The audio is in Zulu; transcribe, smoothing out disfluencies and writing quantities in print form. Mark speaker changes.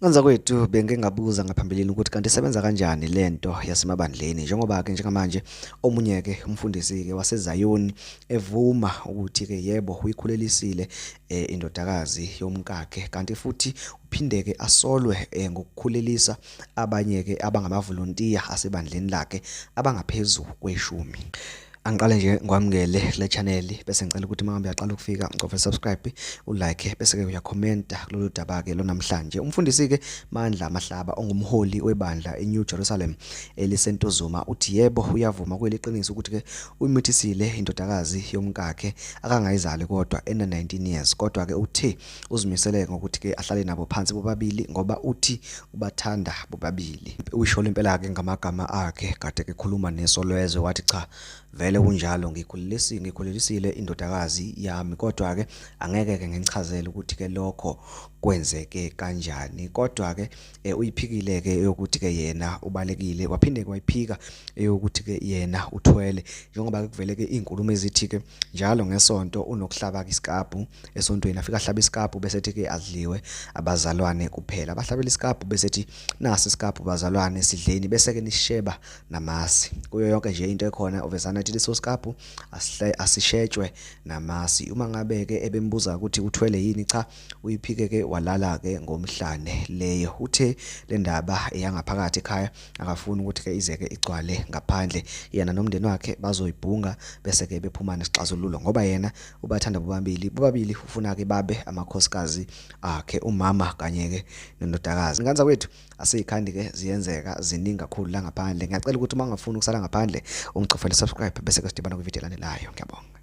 Speaker 1: Nganzakwethu bengike ngabuza ngaphambilini ukuthi kanti isebenza kanjani lento yasemabandleni njengoba-ke njengamanje omunye-ke umfundisi-ke waseZayoni evuma ukuthi-ke yebo uyikhulelisile eh, indodakazi yomkakhe kanti futhi uphinde-ke asolwe eh, ngokukhulelisa abanye-ke abangamavolontiya asebandleni lakhe abangaphezu kweshumi. Angiqale nje ngikwamukele kule channel bese ngicela ukuthi uma ngabe uyaqala ukufika ngcofe subscribe ulike bese ke uyakhomenta kulolu daba ke lonamhlanje. Umfundisi ke Mandla Mahlaba ongumholi webandla eNew Jerusalem eliseNtuzuma uthi yebo uyavuma kweliqiniso ukuthi ke uyimithisile indodakazi yomkakhe akangayizali kodwa ena 19 years kodwa ke uthe uzimisele ngokuthi ke ahlale nabo phansi bobabili ngoba uthi ubathanda bobabili. Uyisholo impela-ke ngamagama akhe kade ekhuluma neSolezwe wathi cha vele kunjalo ngikhulelisi ngikhulelisile indodakazi yami kodwa-ke angeke-ke ngichazele ukuthi-ke lokho kwenzeke kanjani kodwa-ke eh, uyiphikile-ke eyokuthi-ke yena ubalekile waphinde-ke wayiphika eyokuthi-ke yena uthwele njengoba-ke kuvele-ke iy'nkulumo ezithi-ke njalo ngesonto unokuhlaba-ke isikabhu esontweni afike ahlabe isikabhu bese ethi ke adliwe abazalwane kuphela abahlabela isikabhu bese ethi nasi isikabhu bazalwane sidleni bese ke nisheba namasi kuyo yonke nje into ekhona uvezana ethi leso sikabhu asishetshwe namasi uma ngabe ke ebembuza ukuthi uthwele yini cha uyiphike ke walala ke ngomhlane leyo uthe le ndaba eyangaphakathi ekhaya akafuni ukuthi ke izeke igcwale ngaphandle yena nomndeni wakhe bazoyibhunga bese ke bephuma nesixazululo ngoba yena ubathanda bobabili bobabili ufuna ke babe amakhosikazi akhe umama kanye ke nendodakazi ngane zakwethu asiyikhandi ke ziyenzeka ziningi kakhulu la ngaphandle ngiyacela ukuthi uma ungafuni ukusala ngaphandle ungicofele subscribe bese ke sidibana kwivideo elandelayo ngiyabonga.